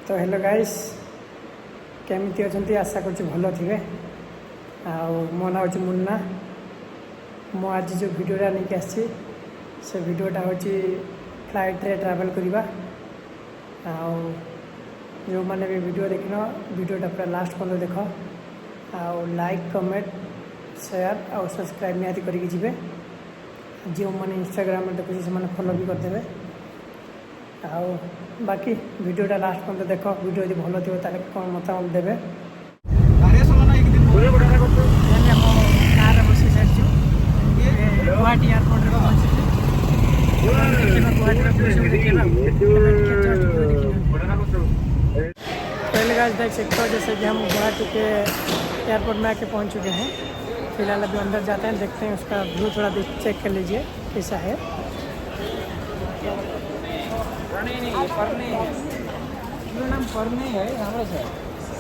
ତ hello guys, କେମିତି ଅଛନ୍ତି? ଆଶା କରୁଛି ଭଲ ଥିବେ। ଆଉ ମୋ ନାଁ ହେଉଛି ମୁନ୍ନା। ମୁଁ ଆଜି ଯେଉଁ ଭିଡ଼ିଓଟା ନେଇକି ଆସିଛି, ସେ ଭିଡ଼ିଓଟା ହେଉଛି ଫ୍ଲାଇଟ୍ରେ ଟ୍ରାଭେଲ୍ କରିବା। ଆଉ ଯେଉଁମାନେ ବି ଭିଡ଼ିଓ ଦେଖିନ, ଭିଡ଼ିଓଟା ପୁରା ଲାଷ୍ଟ ପର୍ଯ୍ୟନ୍ତ ଦେଖ ଆଉ ଲାଇକ୍, କମେଣ୍ଟ, ସେୟାର ଆଉ ସବସ୍କ୍ରାଇବ୍ ନିହାତି କରିକି ଯିବେ। ଯେଉଁମାନେ ଇନଷ୍ଟାଗ୍ରାମରେ ଦେଖୁଛି, ସେମାନେ ଫଲୋ ବି କରିଦେବେ। ଆଉ ବାକି ଭିଡ଼ିଓଟା ଲାଷ୍ଟ ପର୍ଯ୍ୟନ୍ତ ଦେଖ। ଭିଡ଼ିଓ ଯଦି ଭଲ ଥିବ, ତାହେଲେ କ'ଣ ମତାମତ ଦେବେ। ଆମେ ଆମ କାରରେ ବସି ସାରିଛୁ, ଗୁଆହାଟୀ ଏୟାରପୋର୍ଟରେ ପହଞ୍ଚିଛୁ। ଦେଖିବା, ଗୁଆହାଟୀର ଭିଉ ସବୁ ଦେଖିବା। ଏବେ ଟିକେ ଜଷ୍ଟ ଭିଉ ଦେଖିନିଅନ୍ତୁ। पहले गाइस, देख सकते हो, जैसे कि हम गुवाहाटी के एयरपोर्ट में आके पहुंच चुके हैं। फिलहाल अभी अंदर जाते हैं, देखते हैं उसका व्यू। थोड़ा देख, चेक कर लीजिए कैसा है। मेरो नाम पर्ने है, राम्रो छ।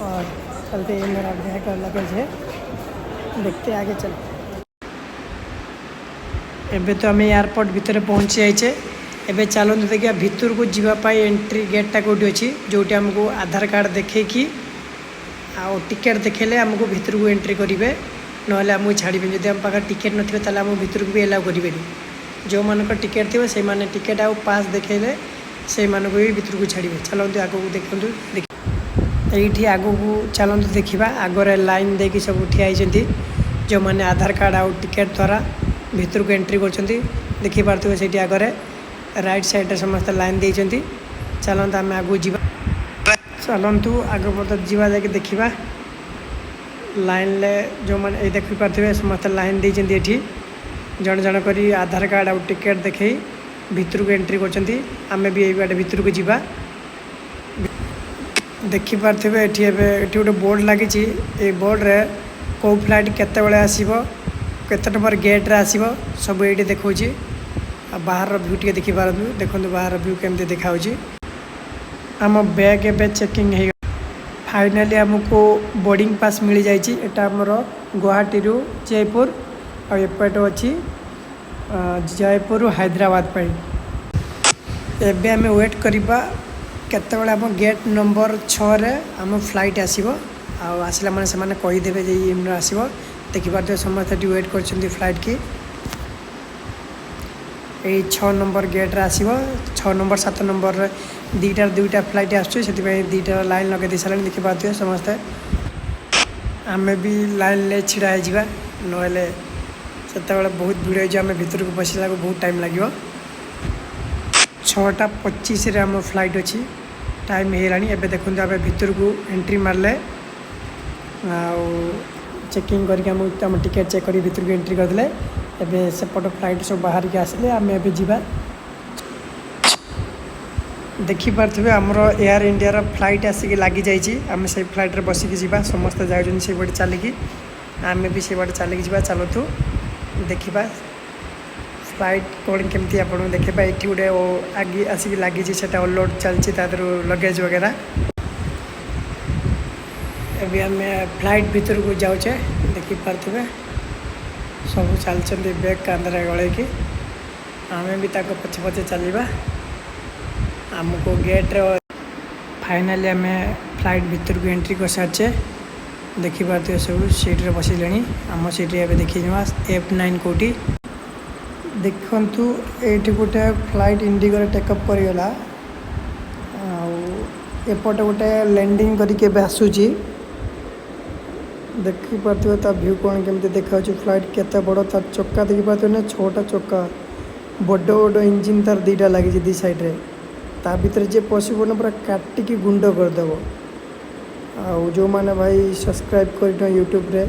और चलते हैं। मेरा बैग और लगेज है, देखते हैं आगे चल। ଏବେ ତ ଆମେ ଏୟାରପୋର୍ଟ ଭିତରେ ପହଞ୍ଚି ଯାଇଛେ। ଏବେ ଚାଲନ୍ତୁ ଦେଖିବା, ଭିତରକୁ ଯିବା ପାଇଁ ଏଣ୍ଟ୍ରି ଗେଟ୍ଟା କେଉଁଠି ଅଛି, ଯେଉଁଠି ଆମକୁ ଆଧାର କାର୍ଡ଼ ଦେଖେଇକି ଆଉ ଟିକେଟ୍ ଦେଖେଇଲେ ଆମକୁ ଭିତରକୁ ଏଣ୍ଟ୍ରି କରିବେ, ନହେଲେ ଆମକୁ ଛାଡ଼ିବେନି। ଯଦି ଆମ ପାଖରେ ଟିକେଟ୍ ନଥିବ, ତାହେଲେ ଆମକୁ ଭିତରକୁ ବି ଏଲାଉ କରିବେନି। ଯେଉଁମାନଙ୍କ ଟିକେଟ୍ ଥିବ, ସେଇମାନେ ଟିକେଟ୍ ଆଉ ପାସ୍ ଦେଖେଇଲେ ସେଇମାନଙ୍କୁ ବି ଭିତରକୁ ଛାଡ଼ିବେ। ଚାଲନ୍ତୁ ଆଗକୁ, ଦେଖନ୍ତୁ। ଏଇଠି ଆଗକୁ ଚାଲନ୍ତୁ, ଦେଖିବା। ଆଗରେ ଲାଇନ୍ ଦେଇକି ସବୁ ଠିଆ ହେଇଛନ୍ତି, ଯେଉଁମାନେ ଆଧାର କାର୍ଡ଼ ଆଉ ଟିକେଟ୍ ଦ୍ୱାରା ଭିତରକୁ ଏଣ୍ଟ୍ରି କରୁଛନ୍ତି। ଦେଖିପାରୁଥିବେ, ସେଇଠି ଆଗରେ ରାଇଟ୍ ସାଇଡ଼୍ରେ ସମସ୍ତେ ଲାଇନ୍ ଦେଇଛନ୍ତି। ଚାଲନ୍ତୁ, ଆମେ ଆଗକୁ ଯିବା। ଚାଲନ୍ତୁ, ଆଗ ପର୍ଯ୍ୟନ୍ତ ଯିବା, ଯାଇକି ଦେଖିବା ଲାଇନ୍ରେ ଯେଉଁମାନେ। ଏଇ ଦେଖିପାରୁଥିବେ, ସମସ୍ତେ ଲାଇନ୍ ଦେଇଛନ୍ତି। ଏଠି ଜଣେ ଜଣ କରି ଆଧାର କାର୍ଡ଼ ଆଉ ଟିକେଟ୍ ଦେଖେଇ ଭିତରକୁ ଏଣ୍ଟ୍ରି କରୁଛନ୍ତି। ଆମେ ବି ଏଇ ବାଟେ ଭିତରକୁ ଯିବା। ଦେଖିପାରୁଥିବେ, ଏଠି ଏବେ ଏଠି ଗୋଟେ ବୋର୍ଡ଼ ଲାଗିଛି। ଏଇ ବୋର୍ଡ଼ରେ କେଉଁ ଫ୍ଲାଇଟ୍ କେତେବେଳେ ଆସିବ, କେତେ ନମ୍ବର ଗେଟ୍ରେ ଆସିବ, ସବୁ ଏଇଠି ଦେଖାଉଛି। ଆଉ ବାହାରର ଭ୍ୟୁ ଟିକେ ଦେଖିପାରନ୍ତୁ। ଦେଖନ୍ତୁ, ବାହାରର ଭ୍ୟୁ କେମିତି ଦେଖାହେଉଛି। ଆମ ବ୍ୟାଗ୍ ଏବେ ଚେକିଂ ହେଇଗଲା। ଫାଇନାଲି ଆମକୁ ବୋର୍ଡ଼ିଂ ପାସ୍ ମିଳିଯାଇଛି। ଏଇଟା ଆମର ଗୁଆହାଟୀରୁ ଜୟପୁର ଆଉ ଏପଟେ ଅଛି ଜୟପୁରରୁ ହାଇଦ୍ରାବାଦ ପାଇଁ। ଏବେ ଆମେ ୱେଟ୍ କରିବା, କେତେବେଳେ ଆମ ଗେଟ୍ ନମ୍ବର 6ରେ ଆମ ଫ୍ଲାଇଟ୍ ଆସିବ। ଆଉ ଆସିଲା ମାନେ ସେମାନେ କହିଦେବେ ଯେ ଏଇ ଆସିବ। ଦେଖିପାରୁଥିବେ, ସମସ୍ତେ ଏଠି ୱେଟ୍ କରିଛନ୍ତି ଫ୍ଲାଇଟ୍ କି। ଏଇ 6 ନମ୍ବର ଗେଟ୍ରେ ଆସିବ। 6 ନମ୍ବର, 7 ନମ୍ବରରେ ଦୁଇଟା ଦୁଇଟା ଫ୍ଲାଇଟ୍ ଆସୁଛି। ସେଥିପାଇଁ ଦୁଇଟା ଲାଇନ୍ ଲଗାଇ ଦେଇ ସାରିଲେଣି। ଦେଖିପାରୁଥିବେ ସମସ୍ତେ। ଆମେ ବି ଲାଇନ୍ରେ ଛିଡ଼ା ହେଇଯିବା, ନହେଲେ ସେତେବେଳେ ବହୁତ ଭିଡ଼ ହେଇଯିବ। ଆମେ ଭିତରକୁ ପଶିଲାକୁ ବହୁତ ଟାଇମ୍ ଲାଗିବ। 6ଟା 25ରେ ଆମ ଫ୍ଲାଇଟ୍ ଅଛି, ଟାଇମ୍ ହେଇଗଲାଣି। ଏବେ ଦେଖନ୍ତୁ, ଆମେ ଭିତରକୁ ଏଣ୍ଟ୍ରି ମାରିଲେ ଆଉ ଚେକିଂ କରିକି ଆମକୁ ଆମ ଟିକେଟ୍ ଚେକ୍ କରିକି ଭିତରକୁ ଏଣ୍ଟ୍ରି କରିଦେଲେ। ଏବେ ସେପଟ ଫ୍ଲାଇଟ୍ ସବୁ ବାହାରିକି ଆସିଲେ, ଆମେ ଏବେ ଯିବା। ଦେଖିପାରୁଥିବେ, ଆମର ଏୟାର ଇଣ୍ଡିଆର ଫ୍ଲାଇଟ୍ ଆସିକି ଲାଗିଯାଇଛି। ଆମେ ସେଇ ଫ୍ଲାଇଟ୍ରେ ବସିକି ଯିବା। ସମସ୍ତେ ଯାଉଛନ୍ତି ସେଇପଟେ ଚାଲିକି, ଆମେ ବି ସେଇପଟେ ଚାଲିକି ଯିବା। ଚାଲନ୍ତୁ, ଦେଖିବା ଫ୍ଲାଇଟ୍ କ'ଣ କେମିତି ଆପଣଙ୍କୁ ଦେଖିବା। ଏଇଠି ଗୋଟେ ଆଗି ଆସିକି ଲାଗିଛି, ସେଇଟା ଅନଲୋଡ଼ ଚାଲିଛି, ତା ଦେହରୁ ଲଗେଜ୍ ବଗେରା। ଏବେ ଆମେ ଫ୍ଲାଇଟ୍ ଭିତରକୁ ଯାଉଛେ। ଦେଖିପାରୁଥିବେ, ସବୁ ଚାଲିଛନ୍ତି ବ୍ୟାଗ୍ କାନ୍ଧରେ ଗଳେଇକି। ଆମେ ବି ତାଙ୍କ ପଛେ ପଛେ ଚାଲିବା। ଆମକୁ ଗେଟ୍ରେ ଫାଇନାଲି ଆମେ ଫ୍ଲାଇଟ୍ ଭିତରକୁ ଏଣ୍ଟ୍ରି କରିସାରିଛେ। ଦେଖିପାରୁଥିବେ, ସବୁ ସିଟ୍ରେ ବସିଲେଣି। ଆମ ସିଟ୍ରେ ଏବେ ଦେଖିଯିବା F9 କେଉଁଠି। ଦେଖନ୍ତୁ, ଏଇଠି ଗୋଟେ ଫ୍ଲାଇଟ୍ ଇଣ୍ଡିଗୋରେ ଟେକଅପ୍ କରିଗଲା ଆଉ ଏପଟେ ଗୋଟେ ଲ୍ୟାଣ୍ଡିଂ କରିକି ଏବେ ଆସୁଛି। ଦେଖିପାରୁଥିବେ, ତା ଭ୍ୟୁ କ'ଣ କେମିତି ଦେଖାଯାଉଛି। ଫ୍ଲାଇଟ୍ କେତେ ବଡ଼, ତାର ଚକା ଦେଖିପାରୁଥିବେ ନା, ଛଅଟା ଚକା, ବଡ଼ ବଡ଼ ଇଞ୍ଜିନ୍ ତାର ଦୁଇଟା ଲାଗିଛି ଦୁଇ ସାଇଡ଼୍ରେ। ତା ଭିତରେ ଯିଏ ପଶିବ ନା, ପୁରା କାଟିକି ଗୁଣ୍ଡ କରିଦେବ। ଆଉ ଯେଉଁମାନେ ଭାଇ ସବସ୍କ୍ରାଇବ୍ କରିନ ୟୁଟ୍ୟୁବରେ,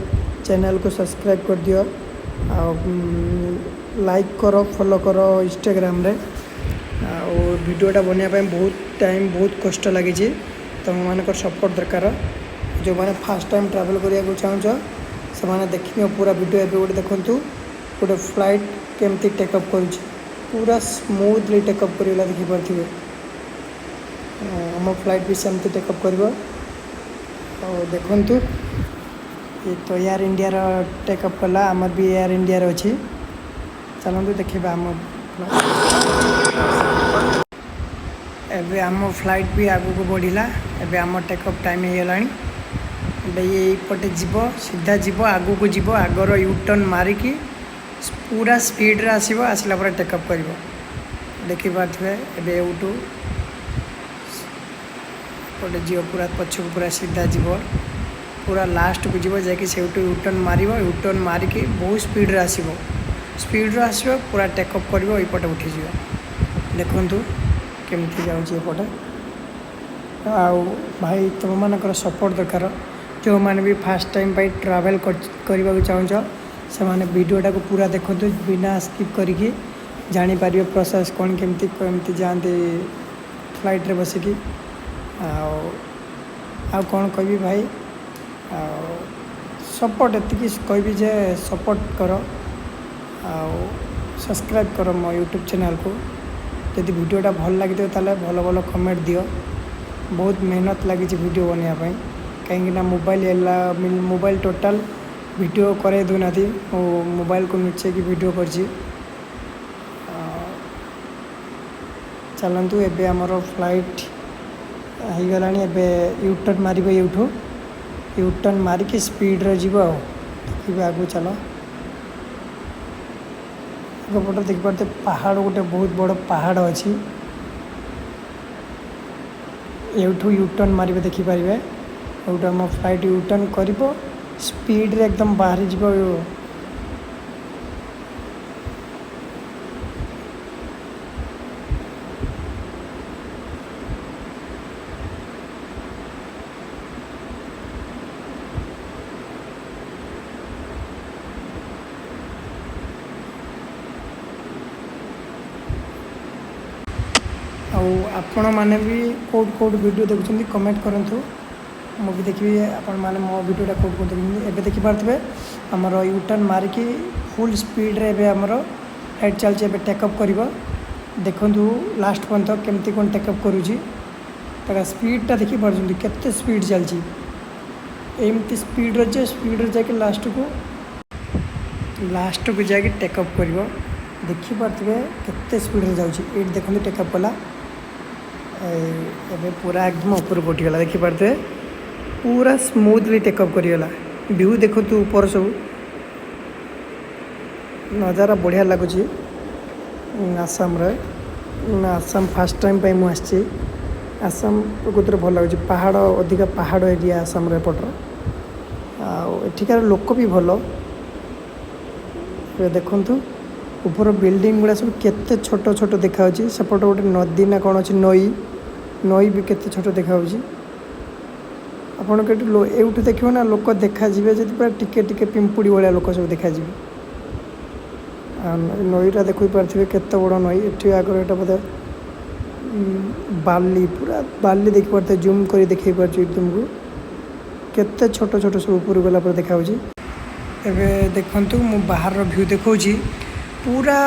ଚ୍ୟାନେଲ୍କୁ ସବସ୍କ୍ରାଇବ୍ କରିଦିଅ ଆଉ ଲାଇକ୍ କର, ଫଲୋ କର ଇନଷ୍ଟାଗ୍ରାମରେ। ଆଉ ଭିଡ଼ିଓଟା ବନେଇବା ପାଇଁ ବହୁତ ଟାଇମ୍, ବହୁତ କଷ୍ଟ ଲାଗିଛି। ତୁମମାନଙ୍କର ସପୋର୍ଟ ଦରକାର। ଯେଉଁମାନେ ଫାର୍ଷ୍ଟ ଟାଇମ୍ ଟ୍ରାଭେଲ୍ କରିବାକୁ ଚାହୁଁଛ, ସେମାନେ ଦେଖିନିଅ ପୁରା ଭିଡ଼ିଓ। ଏବେ ଗୋଟେ ଦେଖନ୍ତୁ, ଗୋଟେ ଫ୍ଲାଇଟ୍ କେମିତି ଟେକଅପ୍ କରୁଛି। ପୁରା ସ୍ମୁଥଲି ଟେକଅପ୍ କରିଗଲା, ଦେଖିପାରୁଥିବେ। ଆମ ଫ୍ଲାଇଟ୍ ବି ସେମିତି ଟେକଅପ୍ କରିବ। ଆଉ ଦେଖନ୍ତୁ, ଏ ତ ଏୟାର ଇଣ୍ଡିଆର ଟେକଅପ୍ କଲା। ଆମର ବି ଏୟାର ଇଣ୍ଡିଆର ଅଛି। ଚାଲନ୍ତୁ ଦେଖିବା ଆମ। ଏବେ ଆମ ଫ୍ଲାଇଟ୍ ବି ଆଗକୁ ବଢ଼ିଲା। ଏବେ ଆମ ଟେକଅପ୍ ଟାଇମ୍ ହେଇଗଲାଣି। ଏବେ ଇଏ ଏଇପଟେ ଯିବ, ସିଧା ଯିବ, ଆଗକୁ ଯିବ। ଆଗର you turn ମାରିକି ପୁରା ସ୍ପିଡ଼ରେ ଆସିବ। ଆସିଲା ପରେ ଟେକଅପ୍ କରିବ। ଦେଖିପାରୁଥିବେ, ଏବେ ଏଇଠୁ ଏପଟେ ଯିବ, ପୁରା ପଛକୁ, ପୁରା ସିଧା ଯିବ, ପୁରା ଲାଷ୍ଟକୁ ଯିବ। ଯାଇକି ସେଇଠୁ you turn ମାରିବ। You turn ମାରିକି ବହୁତ ସ୍ପିଡ଼ରେ ଆସିବ। ସ୍ପିଡ଼ରେ ଆସିବ, ପୁରା ଟେକଅପ୍ କରିବ, ଏଇପଟେ ଉଠିଯିବ। ଦେଖନ୍ତୁ କେମିତି ଯାଉଛି ଏପଟେ। ଆଉ ଭାଇ, ତୁମମାନଙ୍କର ସପୋର୍ଟ ଦରକାର। ଯେଉଁମାନେ ବି ଫାର୍ଷ୍ଟ ଟାଇମ୍ ପାଇଁ ଟ୍ରାଭେଲ୍ କରିବାକୁ ଚାହୁଁଛ, ସେମାନେ ଭିଡ଼ିଓଟାକୁ ପୁରା ଦେଖନ୍ତୁ ବିନା ସ୍କିପ୍ କରିକି। ଜାଣିପାରିବେ ପ୍ରୋସେସ୍ କ'ଣ, କେମିତି କେମିତି ଯାଆନ୍ତି ଫ୍ଲାଇଟ୍ରେ ବସିକି। ଆଉ କ'ଣ କହିବି ଭାଇ? ଆଉ ସପୋର୍ଟ ଏତିକି କହିବି ଯେ ସପୋର୍ଟ କର ଆଉ ସବସ୍କ୍ରାଇବ୍ କର ମୋ ୟୁଟ୍ୟୁବ୍ ଚ୍ୟାନେଲ୍କୁ। ଯଦି ଭିଡ଼ିଓଟା ଭଲ ଲାଗିଥିବ, ତାହେଲେ ଭଲ ଭଲ କମେଣ୍ଟ ଦିଅ। ବହୁତ ମେହନତ ଲାଗିଛି ଭିଡ଼ିଓ ବନେଇବା ପାଇଁ, କାହିଁକିନା ମୋବାଇଲ ହେଲା ମୋବାଇଲ ଟୋଟାଲ୍ ଭିଡ଼ିଓ କରେଇ ଦେଉନାହାନ୍ତି। ମୁଁ ମୋବାଇଲକୁ ଲୁଚେଇକି ଭିଡ଼ିଓ କରିଛି। ଚାଲନ୍ତୁ, ଏବେ ଆମର ଫ୍ଲାଇଟ୍ ହେଇଗଲାଣି। ଏବେ ୟୁଟର୍ନ ମାରିବ। ଏଇଠୁ ୟୁଟର୍ନ ମାରିକି ସ୍ପିଡ଼ରେ ଯିବ। ଆଉ ଦେଖିବେ, ଆଗକୁ ଚାଲ। ଆଗପଟେ ଦେଖିପାରୁଥିବେ ପାହାଡ଼, ଗୋଟେ ବହୁତ ବଡ଼ ପାହାଡ଼ ଅଛି। ଏଇଠୁ ୟୁଟର୍ନ ମାରିବେ, ଦେଖିପାରିବେ। ଏଇଠୁ ଆମ ଫ୍ଲାଇଟ୍ ୟୁଟର୍ନ କରିବ, ସ୍ପିଡ଼ରେ ଏକଦମ ବାହାରିଯିବ। ଆଉ ଆପଣମାନେ ବି କେଉଁଠୁ କେଉଁଠୁ ଭିଡ଼ିଓ ଦେଖୁଛନ୍ତି, କମେଣ୍ଟ କରନ୍ତୁ। ମୁଁ ବି ଦେଖିବି ଆପଣମାନେ ମୋ ଭିଡ଼ିଓଟା କେଉଁଠୁ କେଉଁଠୁ ଦେଖୁଛନ୍ତି। ଏବେ ଦେଖିପାରୁଥିବେ, ଆମର ୟୁଟର୍ନ ମାରିକି ଫୁଲ୍ ସ୍ପିଡ଼ରେ ଏବେ ଆମର ଫ୍ଲାଇଟ୍ ଚାଲିଛି। ଏବେ ଟେକଅପ୍ କରିବ। ଦେଖନ୍ତୁ ଲାଷ୍ଟ ପର୍ଯ୍ୟନ୍ତ କେମିତି କ'ଣ ଟେକଅପ୍ କରୁଛି। ତାର ସ୍ପିଡ଼ଟା ଦେଖିପାରୁଛନ୍ତି, କେତେ ସ୍ପିଡ଼ ଚାଲିଛି। ଏମିତି ସ୍ପିଡ଼ରେ ଯେ ସ୍ପିଡ଼ରେ ଯାଇକି ଲାଷ୍ଟକୁ ଯାଇକି ଟେକଅପ୍ କରିବ। ଦେଖିପାରୁଥିବେ କେତେ ସ୍ପିଡ଼ରେ ଯାଉଛି। ଏଇଠି ଦେଖନ୍ତୁ, ଟେକଅପ୍ କଲା। ଏବେ ପୁରା ଏକଦମ ଉପରକୁ ଉଠିଗଲା। ଦେଖିପାରୁଥିବେ, ପୁରା ସ୍ମୁଥଲି ଟେକଅପ୍ କରିଗଲା। ଭିଉ ଦେଖନ୍ତୁ, ଉପର ସବୁ ନଜାରା ବଢ଼ିଆ ଲାଗୁଛି ଆସାମରେ। ଆସାମ ଫାର୍ଷ୍ଟ ଟାଇମ୍ ପାଇଁ ମୁଁ ଆସିଛି। ଆସାମ ପ୍ରକୃତରେ ଭଲ ଲାଗୁଛି। ପାହାଡ଼, ଅଧିକା ପାହାଡ଼ ଏରିଆ ଆସାମର ଏପଟର। ଆଉ ଏଠିକାର ଲୋକ ବି ଭଲ। ଏବେ ଦେଖନ୍ତୁ, ଉପର ବିଲ୍ଡିଂ ଗୁଡ଼ା ସବୁ କେତେ ଛୋଟ ଛୋଟ ଦେଖାଯାଉଛି। ସେପଟେ ଗୋଟେ ନଦୀ ନା କ'ଣ ଅଛି, ନଈ। ନଈ ବି କେତେ ଛୋଟ ଦେଖାଯାଉଛି। ଆପଣଙ୍କ ଏଠୁ ଏଇଠୁ ଦେଖିବ ନା, ଲୋକ ଦେଖାଯିବେ ଯଦି ପୁରା ଟିକେ ଟିକେ ପିମ୍ପୁଡ଼ି ଭଳିଆ ଲୋକ ସବୁ ଦେଖାଯିବେ। ଆଉ ନଈଟା ଦେଖି ପାରୁଥିବେ, କେତେ ବଡ଼ ନଈ। ଏଠି ଆଗରେ ଏଇଟା ବୋଧେ ବାଲି, ପୁରା ବାଲି ଦେଖିପାରୁଥିବେ। ଜୁମ୍ କରି ଦେଖେଇ ପାରୁଛି ତୁମକୁ, କେତେ ଛୋଟ ଛୋଟ ସବୁ ଉପରକୁ ଗଲା ପରେ ଦେଖାଯାଉଛି। ଏବେ ଦେଖନ୍ତୁ, ମୁଁ ବାହାରର ଭ୍ୟୁ ଦେଖାଉଛି ପୁରା।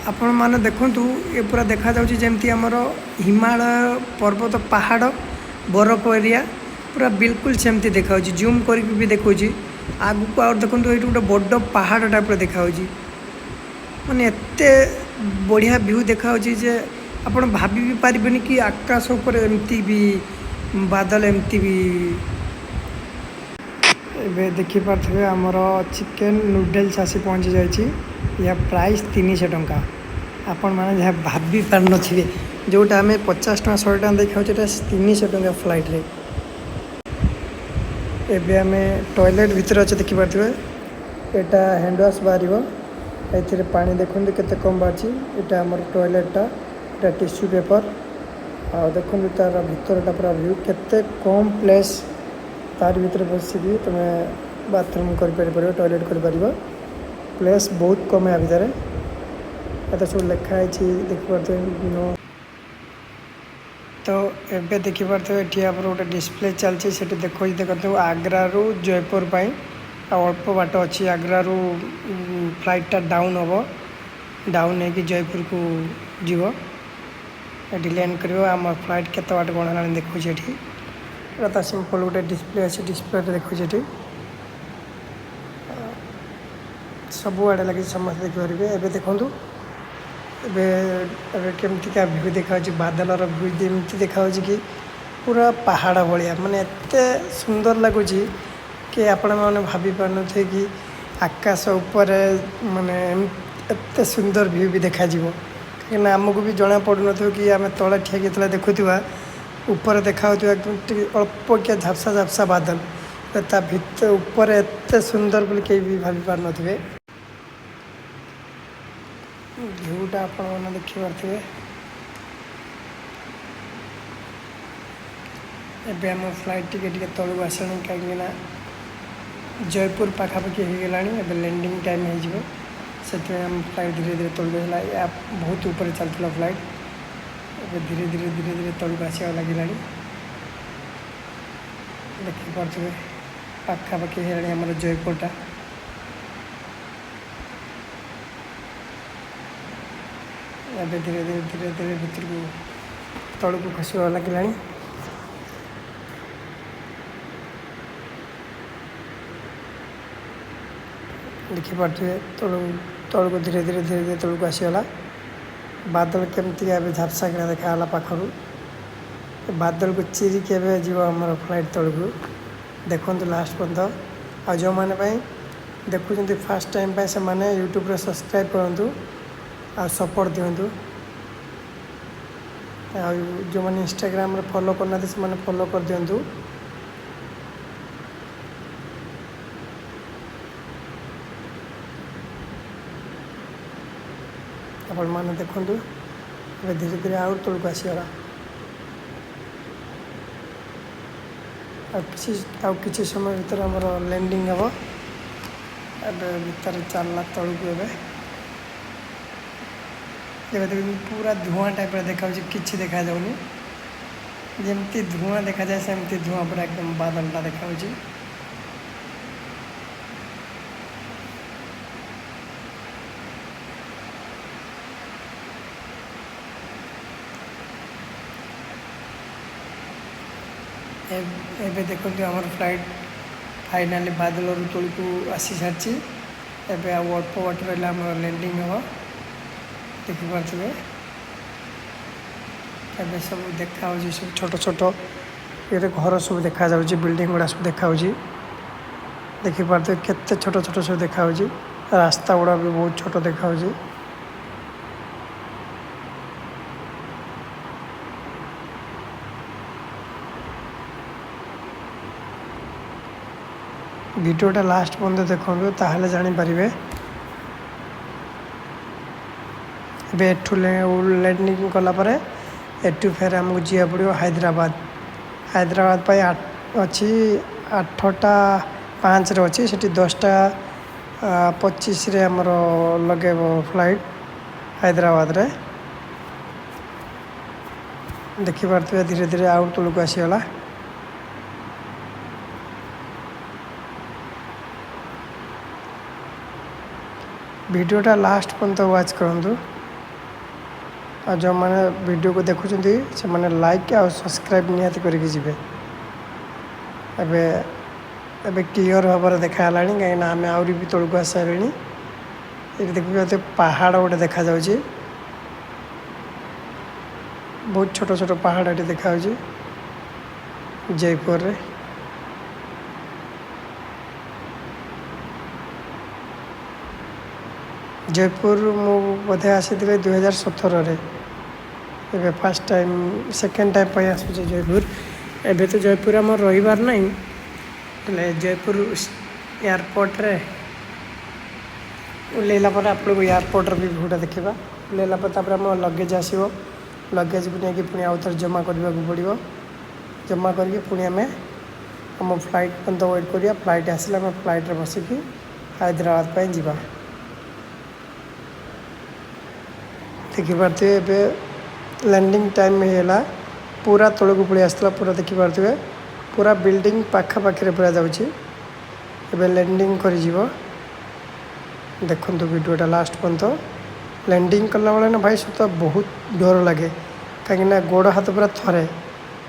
ଆପଣମାନେ ଦେଖନ୍ତୁ, ଏ ପୁରା ଦେଖାଯାଉଛି ଯେମିତି ଆମର ହିମାଳୟ ପର୍ବତ, ପାହାଡ଼, ବରଫ ଏରିଆ, ପୁରା ବିଲକୁଲ ସେମିତି ଦେଖାଯାଉଛି। ଜୁମ୍ କରିକି ବି ଦେଖାଉଛି ଆଗକୁ। ଆଉ ଦେଖନ୍ତୁ, ଏଇଠି ଗୋଟେ ବଡ଼ ପାହାଡ଼ ଟାଇପ୍ର ଦେଖାଯାଉଛି। ମାନେ ଏତେ ବଢ଼ିଆ ଭ୍ୟୁ ଦେଖାଯାଉଛି ଯେ ଆପଣ ଭାବି ବି ପାରିବେନି କି ଆକାଶ ଉପରେ ଏମିତି ବି ବାଦଲ, ଏମିତି ବି। ଏବେ ଦେଖିପାରୁଥିବେ, ଆମର ଚିକେନ୍ ନୁଡ଼ଲ୍ସ ଆସି ପହଞ୍ଚି ଯାଇଛି। ଏହା ପ୍ରାଇସ୍ 300 ଟଙ୍କା। ଆପଣମାନେ ଯାହା ଭାବି ପାରୁନଥିବେ, ଯେଉଁଟା ଆମେ 50 ଟଙ୍କା, 100 ଟଙ୍କା ଦେଇ ଖାଉଛେ, ଏଇଟା 300 ଟଙ୍କା ଫ୍ଲାଇଟ୍ରେ। ଏବେ ଆମେ ଟଏଲେଟ୍ ଭିତରେ ଅଛେ, ଦେଖିପାରୁଥିବେ। ଏଇଟା ହ୍ୟାଣ୍ଡ ୱାଶ୍ ବାହାରିବ ଏଥିରେ। ପାଣି ଦେଖନ୍ତୁ କେତେ କମ୍ ବାହାରିଛି। ଏଇଟା ଆମର ଟଏଲେଟ୍ଟା, ଏଇଟା ଟିସ୍ୟୁ ପେପର୍। ଆଉ ଦେଖନ୍ତୁ ତା'ର ଭିତରଟା ପୁରା ଭ୍ୟୁ, କେତେ କମ୍ ପ୍ଲେସ୍। ତାରି ଭିତରେ ବସିକି ତୁମେ ବାଥରୁମ୍ କରିପାରିବ, ଟଏଲେଟ୍ କରିପାରିବ। ପ୍ଲେସ୍ ବହୁତ କମ୍ ୟା ଭିତରେ। ଏତେ ସବୁ ଲେଖା ହେଇଛି, ଦେଖିପାରୁଥିବେ, ନୋ। ତ ଏବେ ଦେଖିପାରୁଥିବେ, ଏଠି ଆମର ଗୋଟେ ଡିସପ୍ଲେ ଚାଲିଛି। ସେଠି ଦେଖାଉଛି, ଦେଖନ୍ତୁ, ଆଗ୍ରାରୁ ଜୟପୁର ପାଇଁ ଆଉ ଅଳ୍ପ ବାଟ ଅଛି। ଆଗ୍ରାରୁ ଫ୍ଲାଇଟ୍ଟା ଡାଉନ୍ ହେବ। ଡାଉନ୍ ହେଇକି ଜୟପୁରକୁ ଯିବ, ଏଠି ଲ୍ୟାଣ୍ଡ କରିବ। ଆମ ଫ୍ଲାଇଟ୍ କେତେ ବାଟ କ'ଣ ହେଲାଣି ଦେଖାଉଛି ଏଠି। ଏଇଟା ତ ସିମ୍ପଲ୍ ଗୋଟେ ଡିସପ୍ଲେ ଅଛି, ଡିସପ୍ଲେରେ ଦେଖାଉଛି ଏଠି। ସବୁଆଡ଼େ ଲାଗିଛି, ସମସ୍ତେ ଦେଖିପାରିବେ। ଏବେ ଦେଖନ୍ତୁ, ଏବେ ଏବେ କେମିତିକା ଭ୍ୟୁ ଦେଖାଯାଉଛି, ବାଦଲର ଭ୍ୟୁ ଯେମିତି ଦେଖାଯାଉଛି କି ପୁରା ପାହାଡ଼ ଭଳିଆ। ମାନେ ଏତେ ସୁନ୍ଦର ଲାଗୁଛି କି ଆପଣମାନେ ଭାବି ପାରୁନଥିବେ କି ଆକାଶ ଉପରେ ମାନେ ଏତେ ସୁନ୍ଦର ଭ୍ୟୁ ବି ଦେଖାଯିବ। କାହିଁକିନା ଆମକୁ ବି ଜଣା ପଡ଼ୁନଥିବ କି ଆମେ ତଳେ ଠିଆ ହେଇକି ଯେତେବେଳେ ଦେଖୁଥିବା, ଉପରେ ଦେଖାଯାଉଥିବା ଏକଦମ ଟିକେ ଅଳ୍ପ କିଆ ଝାପ୍ସା ଝାପ୍ସା ବାଦଲ, ତା ଉପରେ ଏତେ ସୁନ୍ଦର ବୋଲି କେହି ବି ଭାବି ପାରୁନଥିବେ। ଭିଉଟା ଆପଣମାନେ ଦେଖିପାରୁଥିବେ। ଏବେ ଆମ ଫ୍ଲାଇଟ୍ ଟିକେ ଟିକେ ତଳକୁ ଆସିଲାଣି, କାହିଁକିନା ଜୟପୁର ପାଖାପାଖି ହେଇଗଲାଣି। ଏବେ ଲ୍ୟାଣ୍ଡିଂ ଟାଇମ୍ ହେଇଯିବ, ସେଥିପାଇଁ ଆମ ଫ୍ଲାଇଟ୍ ଧୀରେ ଧୀରେ ତଳକୁ ଆସିଲା। ୟା ବହୁତ ଉପରେ ଚାଲୁଥିଲା ଫ୍ଲାଇଟ୍, ଏବେ ଧୀରେ ଧୀରେ ଧୀରେ ଧୀରେ ତଳକୁ ଆସିବାକୁ ଲାଗିଲାଣି। ଦେଖିପାରୁଥିବେ, ପାଖାପାଖି ହେଇଗଲାଣି ଆମର ଜୟପୁରଟା। ଏବେ ଧୀରେ ଧୀରେ ଧୀରେ ଧୀରେ ଭିତରକୁ ତଳକୁ ଖସିବାକୁ ଲାଗିଲାଣି। ଦେଖିପାରୁଥିବେ, ତଳକୁ ଧୀରେ ଧୀରେ ଧୀରେ ଧୀରେ ତଳକୁ ଆସିଗଲା। ବାଦଲ କେମିତିକା ଏବେ ଝାପ୍ସା କିନା ଦେଖାଗଲା ପାଖରୁ। ଏ ବାଦଲକୁ ଚିରିକି ଏବେ ଯିବ ଆମର ଫ୍ଲାଇଟ୍ ତଳକୁ। ଦେଖନ୍ତୁ ଲାଷ୍ଟ ପର୍ଯ୍ୟନ୍ତ। ଆଉ ଯେଉଁମାନେ ପାଇଁ ଦେଖୁଛନ୍ତି ଫାର୍ଷ୍ଟ ଟାଇମ୍ ପାଇଁ, ସେମାନେ ୟୁଟ୍ୟୁବରେ ସବସ୍କ୍ରାଇବ୍ କରନ୍ତୁ ଆଉ ସପୋର୍ଟ ଦିଅନ୍ତୁ। ଆଉ ଯେଉଁମାନେ ଇନଷ୍ଟାଗ୍ରାମରେ ଫଲୋ କରିନାହାନ୍ତି, ସେମାନେ ଫଲୋ କରିଦିଅନ୍ତୁ। ଆପଣମାନେ ଦେଖନ୍ତୁ, ଏବେ ଧୀରେ ଧୀରେ ଆଉ ତଳକୁ ଆସିଗଲା। ଆଉ କିଛି ସମୟ ଭିତରେ ଆମର ଲ୍ୟାଣ୍ଡିଂ ହେବ। ଏବେ ଭିତରେ ଚାଲିଲା ତଳକୁ। ଏବେ ଏବେ ଦେଖନ୍ତୁ, ପୁରା ଧୂଆଁ ଟାଇପ୍ର ଦେଖାଯାଉଛି, କିଛି ଦେଖାଯାଉନି। ଯେମିତି ଧୂଆଁ ଦେଖାଯାଏ, ସେମିତି ଧୂଆଁ ପୁରା ଏକଦମ ବାଦଲଟା ଦେଖାଯାଉଛି। ଏବେ ଦେଖନ୍ତୁ, ଆମର ଫ୍ଲାଇଟ୍ ଫାଇନାଲି ବାଦଲରୁ ତଳକୁ ଆସି ସାରିଛି। ଏବେ ଆଉ ଅଳ୍ପ ବାଟ ରହିଲା, ଆମର ଲ୍ୟାଣ୍ଡିଂ ହେବ। ଦେଖିପାରୁଥିବେ, ଏବେ ସବୁ ଦେଖାହେଉଛି, ସବୁ ଛୋଟ ଛୋଟ ଏରେ ଘର ସବୁ ଦେଖାଯାଉଛି, ବିଲ୍ଡିଂ ଗୁଡ଼ା ସବୁ ଦେଖାଯାଉଛି। ଦେଖିପାରୁଥିବେ, କେତେ ଛୋଟ ଛୋଟ ସବୁ ଦେଖାଯାଉଛି। ରାସ୍ତା ଗୁଡ଼ା ବି ବହୁତ ଛୋଟ ଦେଖାଯାଉଛି। ଭିଡ଼ିଓଟା ଲାଷ୍ଟ ପର୍ଯ୍ୟନ୍ତ ଦେଖନ୍ତୁ, ତାହେଲେ ଜାଣିପାରିବେ। ଏବେ ଏଠୁ ଲ୍ୟାଣ୍ଡିଂ କଲା ପରେ ଏଠୁ ଫେର ଆମକୁ ଯିବାକୁ ପଡ଼ିବ ହାଇଦ୍ରାବାଦ। ହାଇଦ୍ରାବାଦ ପାଇଁ ଅଛି, 8ଟା 5ରେ ଅଛି। ସେଠି 10ଟା 25ରେ ଆମର ଲଗେଇବ ଫ୍ଲାଇଟ୍ ହାଇଦ୍ରାବାଦରେ। ଦେଖିପାରୁଥିବେ, ଧୀରେ ଧୀରେ ଆଉ ତଳକୁ ଆସିଗଲା। ଭିଡ଼ିଓଟା ଲାଷ୍ଟ ପର୍ଯ୍ୟନ୍ତ ୱାଚ୍ କରନ୍ତୁ। ଆଉ ଯେଉଁମାନେ ଭିଡ଼ିଓକୁ ଦେଖୁଛନ୍ତି, ସେମାନେ ଲାଇକ୍ ଆଉ ସବସ୍କ୍ରାଇବ୍ ନିହାତି କରିକି ଯିବେ। ଏବେ ଏବେ କ୍ଲିଅର୍ ଭାବରେ ଦେଖାହେଲାଣି, କାହିଁକିନା ଆମେ ଆହୁରି ବି ତଳକୁ ଆସିସାରିଲେଣି। ଏଠି ଦେଖିପାରୁଥିବେ, ପାହାଡ଼ ଗୋଟେ ଦେଖାଯାଉଛି। ବହୁତ ଛୋଟ ଛୋଟ ପାହାଡ଼ ଏଠି ଦେଖାଯାଉଛି ଜୟପୁରରେ। ଜୟପୁର ମୁଁ ବୋଧେ ଆସିଥିଲି 2017ରେ। ଏବେ ଫାର୍ଷ୍ଟ ଟାଇମ୍, ସେକେଣ୍ଡ ଟାଇମ୍ ପାଇଁ ଆସୁଛି ଜୟପୁର। ଏବେ ତ ଜୟପୁର ଆମର ରହିବାର ନାହିଁ, ହେଲେ ଜୟପୁର ଏୟାରପୋର୍ଟରେ ଓହ୍ଲେଇଲା ପରେ ଆପଣଙ୍କୁ ଏୟାରପୋର୍ଟର ବି ଭିଉଟା ଦେଖିବା। ଓହ୍ଲେଇଲା ପରେ ତାପରେ ଆମ ଲଗେଜ୍ ଆସିବ। ଲଗେଜକୁ ନେଇକି ପୁଣି ଆଉ ଥରେ ଜମା କରିବାକୁ ପଡ଼ିବ। ଜମା କରିକି ପୁଣି ଆମେ ଆମ ଫ୍ଲାଇଟ୍ ପର୍ଯ୍ୟନ୍ତ ୱେଟ୍ କରିବା। ଫ୍ଲାଇଟ୍ ଆସିଲେ ଆମେ ଫ୍ଲାଇଟ୍ରେ ବସିକି ହାଇଦ୍ରାବାଦ ପାଇଁ ଯିବା। ଦେଖିପାରୁଥିବେ, ଏବେ ଲ୍ୟାଣ୍ଡିଂ ଟାଇମ୍ ହେଇଗଲା। ପୁରା ତଳକୁ ପଳେଇ ଆସିଥିଲା ପୁରା। ଦେଖିପାରୁଥିବେ, ପୁରା ବିଲ୍ଡିଂ ପାଖାପାଖିରେ ପୁରା ଯାଉଛି। ଏବେ ଲ୍ୟାଣ୍ଡିଂ କରିଯିବ। ଦେଖନ୍ତୁ ଭିଡ଼ିଓଟା ଲାଷ୍ଟ ପର୍ଯ୍ୟନ୍ତ। ଲ୍ୟାଣ୍ଡିଂ କଲାବେଳେ ନା ଭାଇ, ସତ ବହୁତ ଡର ଲାଗେ, କାହିଁକିନା ଗୋଡ଼ ହାତ ପୁରା ଥରେ,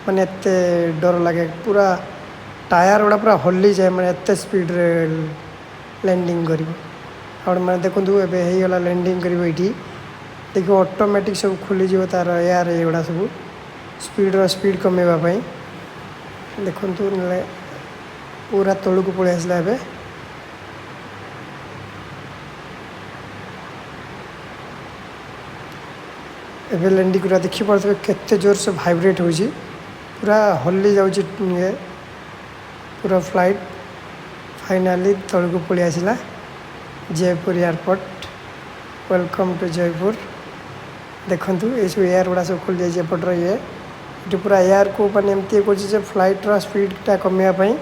ମାନେ ଏତେ ଡର ଲାଗେ। ପୁରା ଟାୟାର ଗୁଡ଼ା ପୁରା ହଲିଯାଏ, ମାନେ ଏତେ ସ୍ପିଡ଼ରେ ଲ୍ୟାଣ୍ଡିଂ କରିବ। ଆପଣମାନେ ଦେଖନ୍ତୁ, ଏବେ ହେଇଗଲା, ଲ୍ୟାଣ୍ଡିଂ କରିବ ଏଇଠି। ଦେଖିବ ଅଟୋମେଟିକ୍ ସବୁ ଖୋଲିଯିବ ତା'ର ଏୟାର ଏଗୁଡ଼ା ସବୁ ସ୍ପିଡ଼ କମେଇବା ପାଇଁ। ଦେଖନ୍ତୁ ନହେଲେ ପୁରା ତଳକୁ ପଳେଇ ଆସିଲା ଏବେ। ଏବେ ଲ୍ୟାଣ୍ଡିଂ ପୁରା ଦେଖିପାରୁଥିବେ କେତେ ଜୋରସେ ଭାଇବ୍ରେଟ୍ ହେଉଛି, ପୁରା ହଲି ଯାଉଛି ଇଏ ପୁରା ଫ୍ଲାଇଟ୍। ଫାଇନାଲି ତଳକୁ ପଳେଇ ଆସିଲା Jaipur airport. Welcome to Jaipur. ଦେଖନ୍ତୁ ଏସବୁ ଏୟାର ଗୁଡ଼ା ସବୁ ଖୋଲି ଯାଇଛି ଏପଟର ଇଏ। ଏଠି ପୁରା ଏୟାରକୁ ମାନେ ଏମିତି ଇଏ କରୁଛି ଯେ ଫ୍ଲାଇଟ୍ର ସ୍ପିଡ଼ଟା କମେଇବା ପାଇଁ।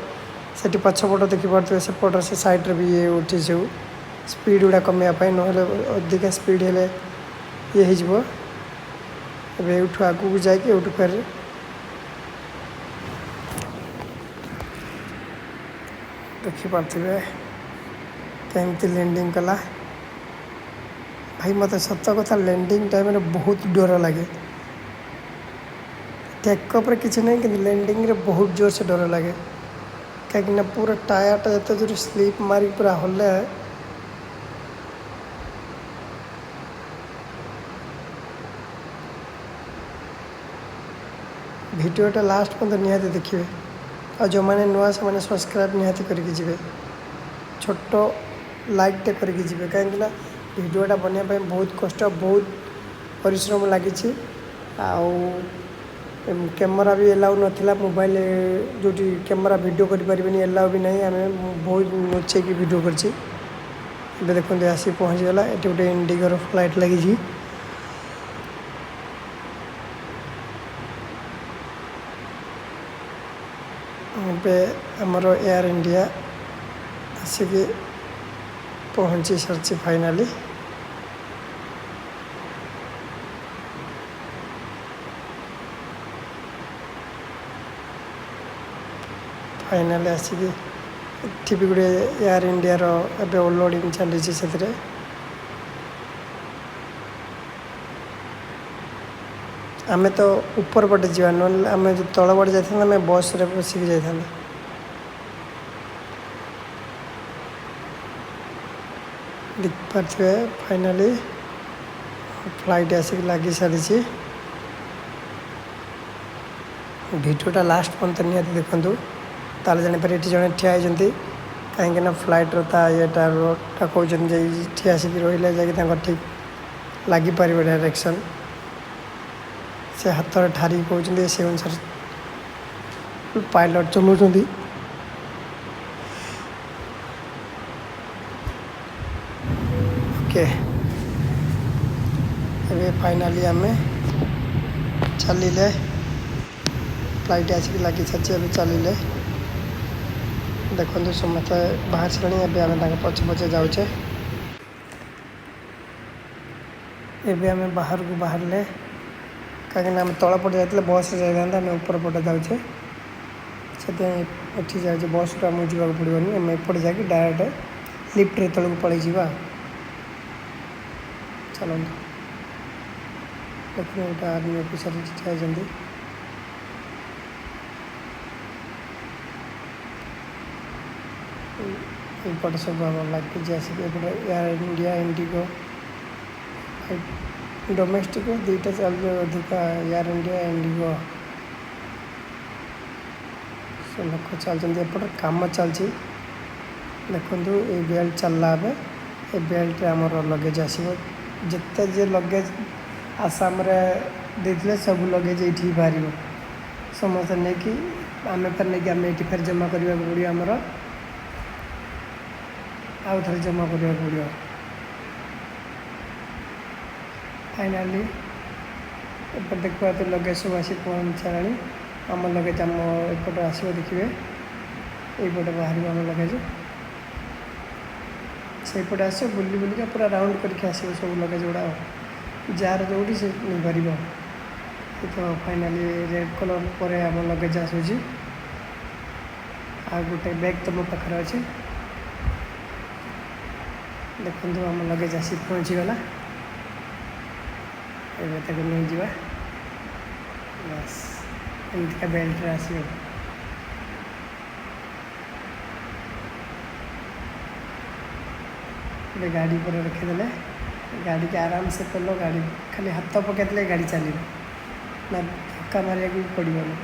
ସେଠି ପଛପଟ ଦେଖିପାରୁଥିବେ, ସେପଟର ସେ ସାଇଡ଼୍ରେ ବି ଇଏ ଉଠି ସବୁ ସ୍ପିଡ଼ ଗୁଡ଼ା କମେଇବା ପାଇଁ, ନହେଲେ ଅଧିକା ସ୍ପିଡ଼ ହେଲେ ଇଏ ହେଇଯିବ। ଏବେ ଏଇଠୁ ଆଗକୁ ଯାଇକି ଏଇଠୁ ଫେର ଦେଖିପାରୁଥିବେ କେମିତି ଲ୍ୟାଣ୍ଡିଂ କଲା। ଭାଇ ମୋତେ ସତ କଥା ଲ୍ୟାଣ୍ଡିଂ ଟାଇମ୍ରେ ବହୁତ ଡର ଲାଗେ। ଟେକ୍ଅପ୍ରେ କିଛି ନାହିଁ, କିନ୍ତୁ ଲ୍ୟାଣ୍ଡିଂରେ ବହୁତ ଜୋରସେ ଡର ଲାଗେ, କାହିଁକିନା ପୁରା ଟାୟାରଟା ଯେତେ ଜୋର ସ୍ଲିପ୍ ମାରିକି ପୁରା ହଲେ। ଭିଡ଼ିଓଟା ଲାଷ୍ଟ ପର୍ଯ୍ୟନ୍ତ ନିହାତି ଦେଖିବେ, ଆଉ ଯେଉଁମାନେ ନୂଆ ସେମାନେ ସବସ୍କ୍ରାଇବ୍ ନିହାତି କରିକି ଯିବେ, ଛୋଟ ଲାଇକ୍ଟେ କରିକି ଯିବେ, କାହିଁକିନା ଭିଡ଼ିଓଟା ବନେଇବା ପାଇଁ ବହୁତ କଷ୍ଟ, ବହୁତ ପରିଶ୍ରମ ଲାଗିଛି। ଆଉ କ୍ୟାମେରା ବି ଏଲାଉ ନଥିଲା, ମୋବାଇଲ ଯେଉଁଠି କ୍ୟାମେରା ଭିଡ଼ିଓ କରିପାରିବେନି ଏଲାଉ ବି ନାହିଁ, ଆମେ ବହୁତ ଲୁଚେଇକି ଭିଡ଼ିଓ କରିଛି। ଏବେ ଦେଖନ୍ତୁ ଆସିକି ପହଞ୍ଚିଗଲା। ଏଠି ଗୋଟେ ଇଣ୍ଡିଗୋର ଫ୍ଲାଇଟ୍ ଲାଗିଛି। ଏବେ ଆମର ଏୟାର ଇଣ୍ଡିଆ ଆସିକି ପହଞ୍ଚି ସାରିଛି ଫାଇନାଲି। ଫାଇନାଲି ଆସିକି ଏଠି ବି ଗୋଟେ ଏୟାର ଇଣ୍ଡିଆର ଏବେ ଲୋଡ଼ିଂ ଚାଲିଛି ସେଥିରେ। ଆମେ ତ ଉପର ପଟେ ଯିବା, ନହେଲେ ଆମେ ଯଦି ତଳ ପଟେ ଯାଇଥାନ୍ତେ ଆମେ ବସ୍ରେ ବସିକି ଯାଇଥାନ୍ତେ। ଦେଖିପାରୁଥିବେ ଫାଇନାଲି ଫ୍ଲାଇଟ୍ ଆସିକି ଲାଗି ସାରିଛି। ଭିଡ଼ିଓଟା ଲାଷ୍ଟ ପର୍ଯ୍ୟନ୍ତ ନିହାତି ଦେଖନ୍ତୁ, ତାହେଲେ ଜାଣିପାରିବେ। ଏଠି ଜଣେ ଠିଆ ହେଇଛନ୍ତି, କାହିଁକିନା ଫ୍ଲାଇଟ୍ର ତା ଇଏଟା ରୋଡ଼ଟା କହୁଛନ୍ତି ଯେ ଏଠି ଆସିକି ରହିଲେ ଯାଇକି ତାଙ୍କର ଠିକ୍ ଲାଗିପାରିବ ଡାଇରେକ୍ସନ୍। ସେ ହାତରେ ଠାରିକି କହୁଛନ୍ତି, ସେ ଅନୁସାରେ ପାଇଲଟ୍ ଚଲାଉଛନ୍ତି। ଓକେ, ଏବେ ଫାଇନାଲି ଆମେ ଚାଲିଲେ, ଫ୍ଲାଇଟ୍ ଆସିକି ଲାଗି ସାରିଛି, ଏବେ ଚାଲିଲେ। ଦେଖନ୍ତୁ ସମସ୍ତେ ବାହାରି ସାରିଲେଣି, ଏବେ ଆମେ ତାଙ୍କ ପଛେ ପଛେ ଯାଉଛେ। ଏବେ ଆମେ ବାହାରକୁ ବାହାରିଲେ, କାହିଁକିନା ଆମେ ତଳ ପଟେ ଯାଇଥିଲେ ବସ୍ରେ ଯାଇଥାନ୍ତେ, ଆମେ ଉପର ପଟେ ଯାଉଛେ, ସେଥିପାଇଁ ଏଠି ଯାଉଛେ। ବସ୍ରୁ ଆମକୁ ଯିବାକୁ ପଡ଼ିବନି, ଆମେ ଏପଟେ ଯାଇକି ଡାଇରେକ୍ଟ ଲିଫ୍ଟରେ ତଳକୁ ପଳେଇଯିବା। ଚାଲନ୍ତୁ, ଦେଖନ୍ତୁ ଗୋଟେ ଆର୍ମି ଅଫିସର ଏଠି ଠିଆ ହେଇଛନ୍ତି। ଏପଟେ ସବୁ ଆମର ଲାଗିଛି ଆସିକି, ଏପଟେ ଏୟାର ଇଣ୍ଡିଆ, ଇଣ୍ଡିଗୋ, ଡୋମେଷ୍ଟିକ୍ ଦୁଇଟା ଚାଲୁଛି ଅଧିକା, ଏୟାର ଇଣ୍ଡିଆ, ଇଣ୍ଡିଗୋ ସେ ଲୋକ ଚାଲୁଛନ୍ତି। ଏପଟେ କାମ ଚାଲିଛି। ଦେଖନ୍ତୁ ଏଇ ବେଲ୍ଟ ଚାଲିଲା ଏବେ, ଏ ବେଲ୍ଟରେ ଆମର ଲଗେଜ୍ ଆସିବ। ଯେତେ ଯେ ଲଗେଜ୍ ଆସାମରେ ଦେଇଥିଲେ ସବୁ ଲଗେଜ୍ ଏଇଠି ହିଁ ବାହାରିବ। ସମସ୍ତେ ନେଇକି ଆମେ ଫେର ନେଇକି ଆମେ ଏଇଠି ଫେର ଜମା କରିବାକୁ ପଡ଼ିବ, ଆମର ଆଉ ଥରେ ଜମା କରିବାକୁ ପଡ଼ିବ। ଫାଇନାଲି ଏପଟେ ଦେଖିବା ଲଗେଜ୍ ସବୁ ଆସି ପହଞ୍ଚିଲାଣି। ଆମ ଲଗେଜ୍ ଆମ ଏପଟେ ଆସିବ, ଦେଖିବେ ଏଇପଟେ ବାହାରିବ ଆମ ଲଗେଜ୍। ସେଇପଟେ ଆସିବ, ବୁଲି ବୁଲିକା ପୁରା ରାଉଣ୍ଡ କରିକି ଆସିବ ସବୁ ଲଗେଜ୍ ଗୁଡ଼ା, ଯାହାର ଯେଉଁଠି ସେ ନେଇପାରିବ। ତ ଫାଇନାଲି ରେଡ଼୍ କଲର୍ ପରେ ଆମ ଲଗେଜ୍ ଆସୁଛି। ଆଉ ଗୋଟେ ବ୍ୟାଗ୍ ତ ମୋ ପାଖରେ ଅଛି। ଦେଖନ୍ତୁ ଆମ ଲଗେଜ୍ ଆସି ପହଞ୍ଚିଗଲା, ଏବେ ତାକୁ ନେଇଯିବା। ବାସ୍ ଏମିତିକା ବେଲ୍ଟରେ ଆସିବ। ଏବେ ଗାଡ଼ି ଉପରେ ରଖିଦେଲେ। ଗାଡ଼ିକି ଆରାମସେ ପେଲ, ଗାଡ଼ି ଖାଲି ହାତ ପକାଇଦେଲେ ଗାଡ଼ି ଚାଲିବ ନା, ଧକ୍କା ମାରିବାକୁ ବି ପଡ଼ିବନି।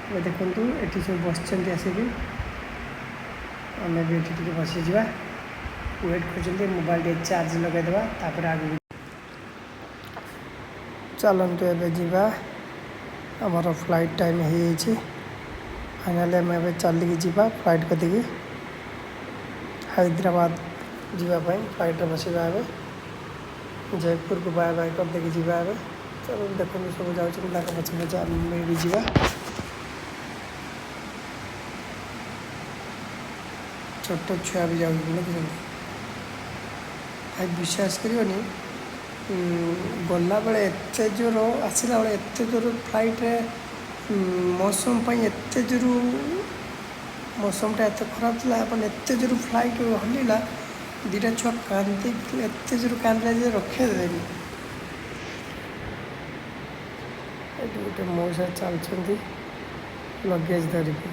ଏବେ ଦେଖନ୍ତୁ, ଏଠି ସବୁ ବସିଛନ୍ତି ଆସିକି। ଆମେ ବି ଏଠି ଟିକେ ବସିଯିବା। ୱେଟ୍ କରୁଛନ୍ତି, ମୋବାଇଲ ଟିକେ ଚାର୍ଜ ଲଗାଇଦେବା, ତାପରେ ଆଗକୁ ଚାଲନ୍ତୁ। ଏବେ ଯିବା, ଆମର ଫ୍ଲାଇଟ୍ ଟାଇମ୍ ହେଇଯାଇଛି। ଫାଇନାଲି ଆମେ ଏବେ ଚାଲିକି ଯିବା ଫ୍ଲାଇଟ୍ କତିକି। ହାଇଦ୍ରାବାଦ ଯିବା ପାଇଁ ଫ୍ଲାଇଟ୍ରେ ବସିବା ଏବେ। ଜୟପୁରକୁ ବାଏ ବାଏ କରିଦେଇକି ଯିବା ଏବେ। ଚାଲନ୍ତୁ, ଦେଖନ୍ତୁ, ସବୁ ଯାଉଛନ୍ତି, ତାଙ୍କ ପଛେ ପଛେ ଆମେ ବି ଯିବା। ଛୋଟ ଛୁଆ ବି ଯାଉଛନ୍ତି, ଦେଖୁଛନ୍ତି। ଭାଇ, ବିଶ୍ୱାସ କରିବନି, ଗଲାବେଳେ ଏତେ ଜୋର, ଆସିଲା ବେଳେ ଏତେ ଜୋର ଫ୍ଲାଇଟ୍ରେ ମୌସମ ପାଇଁ ଏତେ ଜୋର, ମୌସମଟା ଏତେ ଖରାପ ଥିଲା, ମାନେ ଏତେ ଜୋର ଫ୍ଲାଇଟ୍ ହଲିଲା, ଦୁଇଟା ଛୁଆ କାନ୍ଦି, ଏତେ ଜୋର କାନ୍ଦିଲା ଯେ ରଖେଇ ଦେଲେନି। ଏଠି ଗୋଟେ ମଉସା ଚାଲୁଛନ୍ତି ଲଗେଜ୍ ଧରିକି।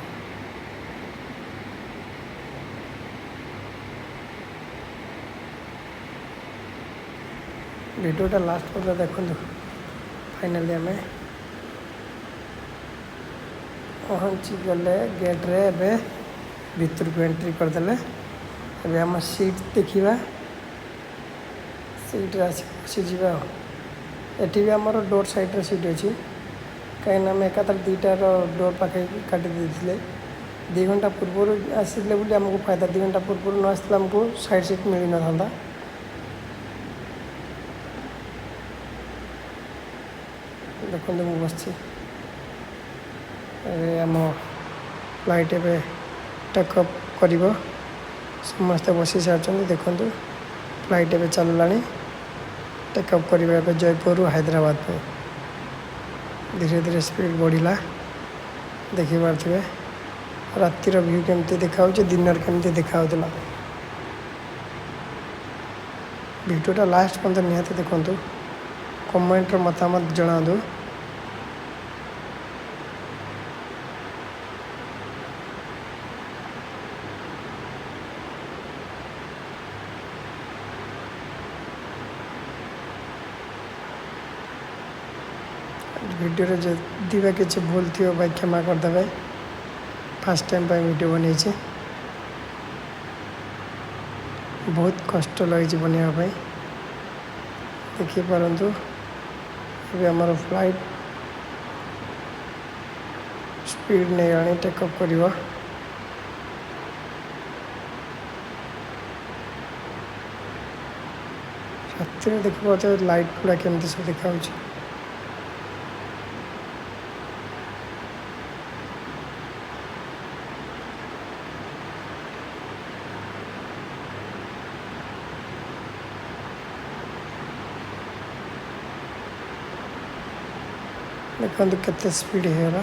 ଭିଡ଼ିଓଟା ଲାଷ୍ଟ ପର୍ଯ୍ୟନ୍ତ ଦେଖନ୍ତୁ। ଫାଇନାଲି ଆମେ ପହଞ୍ଚିଗଲେ ଗେଟ୍ରେ। ଏବେ ଭିତରକୁ ଏଣ୍ଟ୍ରି କରିଦେଲେ। ଏବେ ଆମ ସିଟ୍ ଦେଖିବା, ସିଟ୍ରେ ଆସି ବସିଯିବା। ଆଉ ଏଠି ବି ଆମର ଡୋର୍ ସାଇଡ଼୍ରେ ସିଟ୍ ଅଛି, କାହିଁକିନା ଆମେ ଏକାଥରେ 2ଟାର ଡୋର୍ ପାଖେ କାଟି ଦେଇଥିଲେ। 2 ଘଣ୍ଟା ପୂର୍ବରୁ ଆସିଥିଲେ ବୋଲି ଆମକୁ ଫାଇଦା। 2 ଘଣ୍ଟା ପୂର୍ବରୁ ନ ଆସିଥିଲେ ଆମକୁ ସାଇଡ଼୍ ସିଟ୍ ମିଳିନଥାନ୍ତା। ଦେଖନ୍ତୁ, ମୁଁ ବସିଛି। ଏବେ ଆମ ଫ୍ଲାଇଟ୍ ଏବେ ଟେକ୍ ଅଫ୍ କରିବ। ସମସ୍ତେ ବସି ସାରିଛନ୍ତି। ଦେଖନ୍ତୁ, ଫ୍ଲାଇଟ୍ ଏବେ ଚାଲିଲାଣି, ଟେକ୍ ଅଫ୍ କରିବ ଏବେ ଜୟପୁରରୁ ହାଇଦ୍ରାବାଦ ପାଇଁ। ଧୀରେ ଧୀରେ ସ୍ପିଡ଼ ବଢ଼ିଲା। ଦେଖିପାରୁଥିବେ ରାତିର ଭ୍ୟୁ କେମିତି ଦେଖାହେଉଛି, ଦିନରେ କେମିତି ଦେଖାହେଉଥିଲା। ଭିଡ଼ିଓଟା ଲାଷ୍ଟ ପର୍ଯ୍ୟନ୍ତ ନିହାତି ଦେଖନ୍ତୁ, କମେଣ୍ଟର ମତାମତ ଜଣାନ୍ତୁ। ଭିଡ଼ିଓରେ ଯଦି ବା କିଛି ଭୁଲ ଥିବ ଭାଇ, କ୍ଷମା କରିଦେବେ। ଫାର୍ଷ୍ଟ ଟାଇମ୍ ପାଇଁ ଭିଡ଼ିଓ ବନେଇଛି, ବହୁତ କଷ୍ଟ ଲାଗିଛି ବନେଇବା ପାଇଁ। ଦେଖିପାରନ୍ତୁ, ଏବେ ଆମର ଫ୍ଲାଇଟ୍ ସ୍ପିଡ଼ ନେଇଗଲାଣି, ଟେକ୍ ଅଫ୍ କରିବ। ରାତିରେ ଦେଖିପାରୁଥିବେ ଲାଇଟ୍ ଗୁଡ଼ା କେମିତି ସବୁ ଦେଖାଯାଉଛି। ଦେଖନ୍ତୁ କେତେ ସ୍ପିଡ଼ ହେଇଗଲା।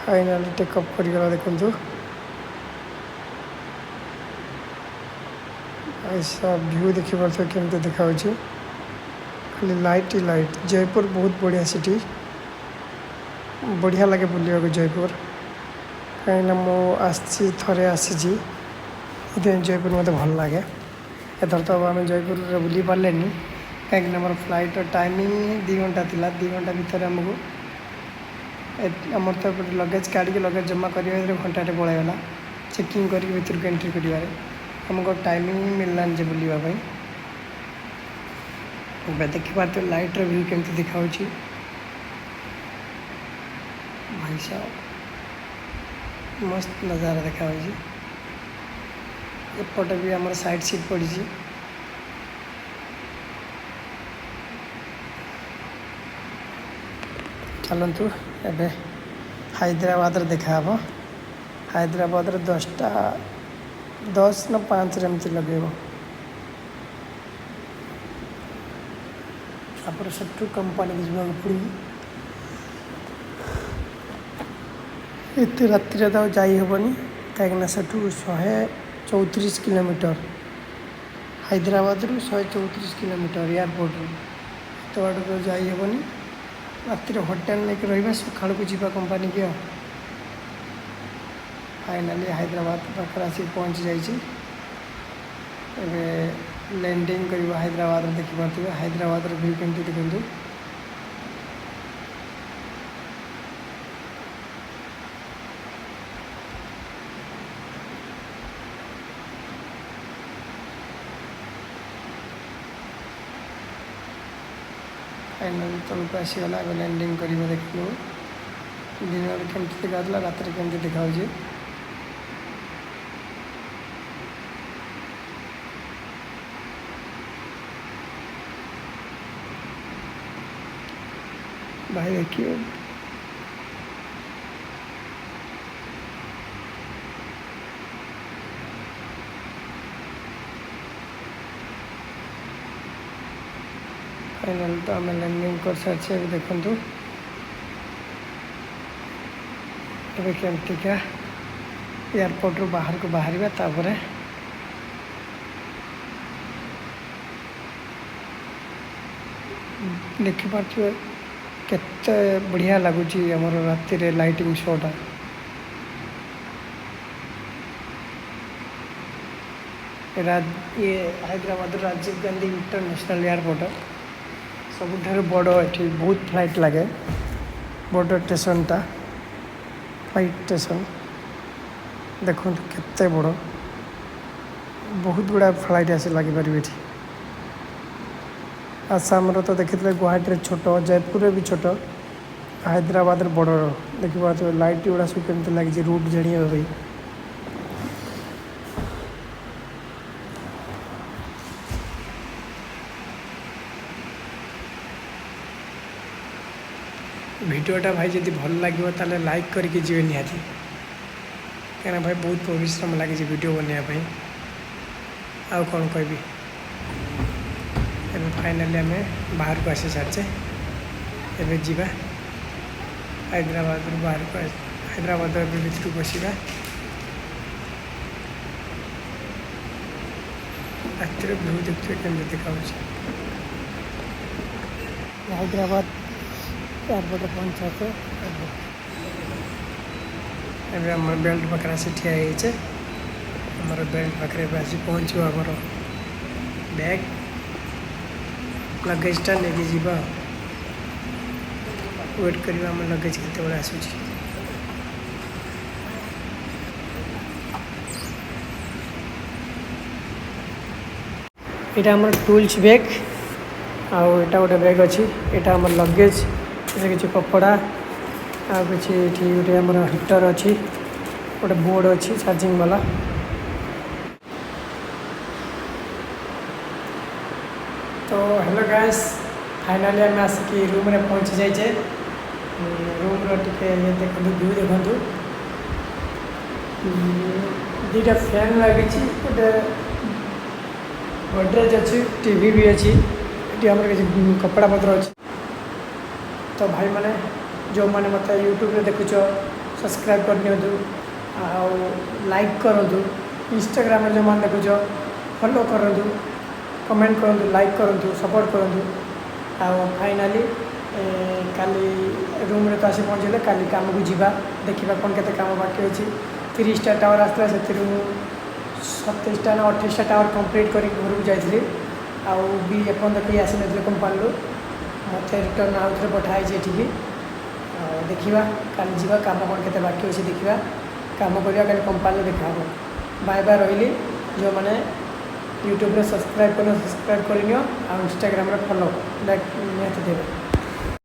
ଫାଇନାଲି ଟେକ୍ ଅଫ୍ କରିଗଲା। ଦେଖନ୍ତୁ ପଇସା, ଭ୍ୟୁ ଦେଖିପାରୁଥିବେ କେମିତି ଦେଖାଯାଉଛି, ଖାଲି ଲାଇଟ୍ ଲାଇଟ୍। ଜୟପୁର ବହୁତ ବଢ଼ିଆ ସିଟି, ବଢ଼ିଆ ଲାଗେ ବୁଲିବାକୁ ଜୟପୁର, କାହିଁକିନା ମୁଁ ଆସିଛି, ଥରେ ଆସିଛି, ସେଥିପାଇଁ ଜୟପୁର ମୋତେ ଭଲ ଲାଗେ। ଏଥର ତ ଆମେ ଜୟପୁରରେ ବୁଲି ପାରିଲେନି, କାହିଁକିନା ଆମର ଫ୍ଲାଇଟ୍ର ଟାଇମିଂ 2 ଘଣ୍ଟା ଥିଲା। 2 ଘଣ୍ଟା ଭିତରେ ଆମକୁ ଆମର ତ ଏପଟେ ଲଗେଜ୍ କାଢ଼ିକି ଲଗେଜ୍ ଜମା କରିବା ଭିତରେ ଘଣ୍ଟାଟେ ପଳାଇଗଲା। ଚେକିଂ କରିକି ଭିତରକୁ ଏଣ୍ଟ୍ରି କରିବାରେ ଆମକୁ ଟାଇମିଂ ମିଳିଲାନି ଯେ ବୁଲିବା ପାଇଁ। ଏବେ ଦେଖିପାରୁଥିବେ ଲାଇଟ୍ର ଭ୍ୟୁ କେମିତି ଦେଖାହେଉଛି। ଭାଇ ସାହେବ, ମସ୍ତ ନଜାରା ଦେଖାଯାଉଛି। ଏପଟେ ବି ଆମର ସାଇଡ଼୍ ସିଟ୍ ପଡ଼ିଛି। ଚାଲନ୍ତୁ, ଏବେ ହାଇଦ୍ରାବାଦରେ ଦେଖାହେବ। ହାଇଦ୍ରାବାଦରେ 10ଟା 10 ନା 5ରେ ଏମିତି ଲଗେଇବ। ତାପରେ ସେଠୁ କମ୍ପାନୀକି ଯିବାକୁ ପଡ଼ିବ। ଏତେ ରାତିରେ ତ ଆଉ ଯାଇ ହେବନି, କାହିଁକିନା ସେଠୁ 134 କିଲୋମିଟର, ହାଇଦ୍ରାବାଦରୁ 134 କିଲୋମିଟର ଏୟାରପୋର୍ଟରୁ। ଏତେ ଏତେ ବାଟକୁ ଯାଇ ହେବନି। ରାତିରେ ହୋଟେଲ ନେଇକି ରହିବା, ସକାଳକୁ ଯିବା କମ୍ପାନୀକି। ଆଉ ଫାଇନାଲି ହାଇଦ୍ରାବାଦ ପାଖରେ ଆସିକି ପହଞ୍ଚି ଯାଇଛି। ଏବେ ଲ୍ୟାଣ୍ଡିଂ କରିବ ହାଇଦ୍ରାବାଦରେ। ଦେଖିପାରୁଥିବେ ହାଇଦ୍ରାବାଦର ଭ୍ୟୁ କେମିତି, ଦେଖନ୍ତୁ। ଫାଇନାଲି ତଳକୁ ଆସିଗଲା, ଏବେ ଲ୍ୟାଣ୍ଡିଂ କରିବ। ଦେଖିଲୁ ଦିନରେ କେମିତି ଦେଖାଯାଉଥିଲା, ରାତିରେ କେମିତି ଦେଖାଯାଉଛି। ଭାଇ, ଦେଖିବ। ଫାଇନାଲି ତ ଆମେ ଲ୍ୟାଣ୍ଡିଂ କରିସାରିଛେ। ଏବେ ଦେଖନ୍ତୁ, ଏବେ କେମିତିକା ଏୟାରପୋର୍ଟରୁ ବାହାରକୁ ବାହାରିବା। ତାପରେ ଦେଖିପାରୁଥିବେ କେତେ ବଢ଼ିଆ ଲାଗୁଛି ଆମର ରାତିରେ ଲାଇଟିଂ ଶୋଟା। ଇଏ ହାଇଦ୍ରାବାଦର ରାଜୀବ ଗାନ୍ଧୀ ଇଣ୍ଟରନ୍ୟାସନାଲ୍ ଏୟାରପୋର୍ଟ ସବୁଠାରୁ ବଡ଼। ଏଠି ବହୁତ ଫ୍ଲାଇଟ୍ ଲାଗେ। ବଡ଼ ଷ୍ଟେସନଟା, ଫ୍ଲାଇଟ୍ ଷ୍ଟେସନ। ଦେଖନ୍ତୁ କେତେ ବଡ଼, ବହୁତ ଗୁଡ଼ା ଫ୍ଲାଇଟ୍ ଆସି ଲାଗିପାରିବେ ଏଠି। ଆସାମର ତ ଦେଖିଥିଲେ ଗୁଆହାଟୀରେ ଛୋଟ, ଜୟପୁରରେ ବି ଛୋଟ, ହାଇଦ୍ରାବାଦରେ ବଡ଼। ଦେଖିପାରୁଥିବେ ଲାଇଟ୍ ଗୁଡ଼ା ସବୁ କେମିତି ଲାଗିଛି ରୁଟ୍ ଜାଣିବା ପାଇଁ। ଭିଡ଼ିଓଟା ଭାଇ ଯଦି ଭଲ ଲାଗିବ, ତାହେଲେ ଲାଇକ୍ କରିକି ଯିବେ ନିହାତି, କାହିଁକିନା ଭାଇ ବହୁତ ପରିଶ୍ରମ ଲାଗିଛି ଭିଡ଼ିଓ ବନେଇବା ପାଇଁ। ଆଉ କ'ଣ କହିବି? ଏବେ ଫାଇନାଲି ଆମେ ବାହାରକୁ ଆସି ସାରିଛେ। ଏବେ ଯିବା ହାଇଦ୍ରାବାଦରୁ ବାହାରକୁ। ହାଇଦ୍ରାବାଦ ଏବେ ଭିତରକୁ ବସିବା। ରାତିରେ ଭ୍ୟୁ ଦେଖୁଥିବେ କେମିତି ଦେଖାଯାଉଛି। ହାଇଦ୍ରାବାଦ ଏୟାରପୋର୍ଟରେ ପହଞ୍ଚାତେ ଏବେ ଆମର ବେଲ୍ଟ ପାଖରେ ଆସି ଠିଆ ହେଇଛେ। ଆମର ବେଲ୍ଟ ପାଖରେ ଏବେ ଆସି ପହଞ୍ଚିବ, ଆମର ବ୍ୟାଗ୍ ଲଗେଜଟା ନେଇକି ଯିବା। ୱେଟ୍ କରିବା ଆମ ଲଗେଜ କେତେବେଳେ ଆସୁଛି। ଏଇଟା ଆମର ଟୁଲ୍ସ ବ୍ୟାଗ୍, ଆଉ ଏଇଟା ଗୋଟେ ବ୍ୟାଗ୍ ଅଛି। ଏଇଟା ଆମର ଲଗେଜ୍। ଏଥିରେ କିଛି କପଡ଼ା ଆଉ କିଛି ଏଠି ଗୋଟେ ଆମର ହିଟର୍ ଅଛି, ଗୋଟେ ବୋର୍ଡ଼ ଅଛି ଚାର୍ଜିଂ ବାଲା। ତ ହ୍ୟାଲୋ ଗାଇସ୍, ଫାଇନାଲି ଆମେ ଆସିକି ରୁମ୍ରେ ପହଞ୍ଚି ଯାଇଛେ। ରୁମ୍ର ଟିକେ ଇଏ ଦେଖନ୍ତୁ, ଭ୍ୟୁ ଦେଖନ୍ତୁ। ଦୁଇଟା ଫ୍ୟାନ୍ ଲାଗିଛି, ଗୋଟେ ଗୋଡରେଜ୍ ଅଛି, ଟିଭି ବି ଅଛି। ଏଠି ଆମର କିଛି କପଡ଼ା ପତ୍ର ଅଛି। ତ ଭାଇମାନେ, ଯେଉଁମାନେ ମୋତେ ୟୁଟ୍ୟୁବରେ ଦେଖୁଛ, ସବସ୍କ୍ରାଇବ୍ କରିନିଅନ୍ତୁ ଆଉ ଲାଇକ୍ କରନ୍ତୁ। ଇନଷ୍ଟାଗ୍ରାମରେ ଯେଉଁମାନେ ଦେଖୁଛ, ଫଲୋ କରନ୍ତୁ, କମେଣ୍ଟ କରନ୍ତୁ, ଲାଇକ୍ କରନ୍ତୁ, ସପୋର୍ଟ କରନ୍ତୁ। ଆଉ ଫାଇନାଲି କାଲି ରୁମ୍ରେ ତ ଆସି ପହଞ୍ଚିଲେ, କାଲି କାମକୁ ଯିବା, ଦେଖିବା କ'ଣ କେତେ କାମ ବାକି ଅଛି। 30ଟା ଟାୱାର ଆସିଥିଲା, ସେଥିରୁ ମୁଁ 27ଟା ନା 28ଟା ଟାୱାର କମ୍ପ୍ଲିଟ୍ କରିକି ଘରକୁ ଯାଇଥିଲି। ଆଉ ବି ଏପର୍ଯ୍ୟନ୍ତ କେହି ଆସିନଥିଲେ କମ୍ପାନୀରୁ। ମୋତେ ରିଟର୍ନ ଆଉ ଥରେ ପଠା ହେଇଛି ଏଠିକି। ଆଉ ଦେଖିବା, କାଲି ଯିବା, କାମ କ'ଣ କେତେ ବାକି ଅଛି ଦେଖିବା, କାମ କରିବା। କାଲି କମ୍ପାନୀରେ ଦେଖା ହେବ। ବାଏ ବାଏ, ରହିଲି। ଯେଉଁମାନେ ୟୁଟ୍ୟୁବରେ ସବସ୍କ୍ରାଇବ୍ କରିନ, ସବସ୍କ୍ରାଇବ୍ କରିନିଅ ଆଉ ଇନଷ୍ଟାଗ୍ରାମରେ ଫଲୋ, ଲାଇକ୍ ନିହାତି ଦେବେ।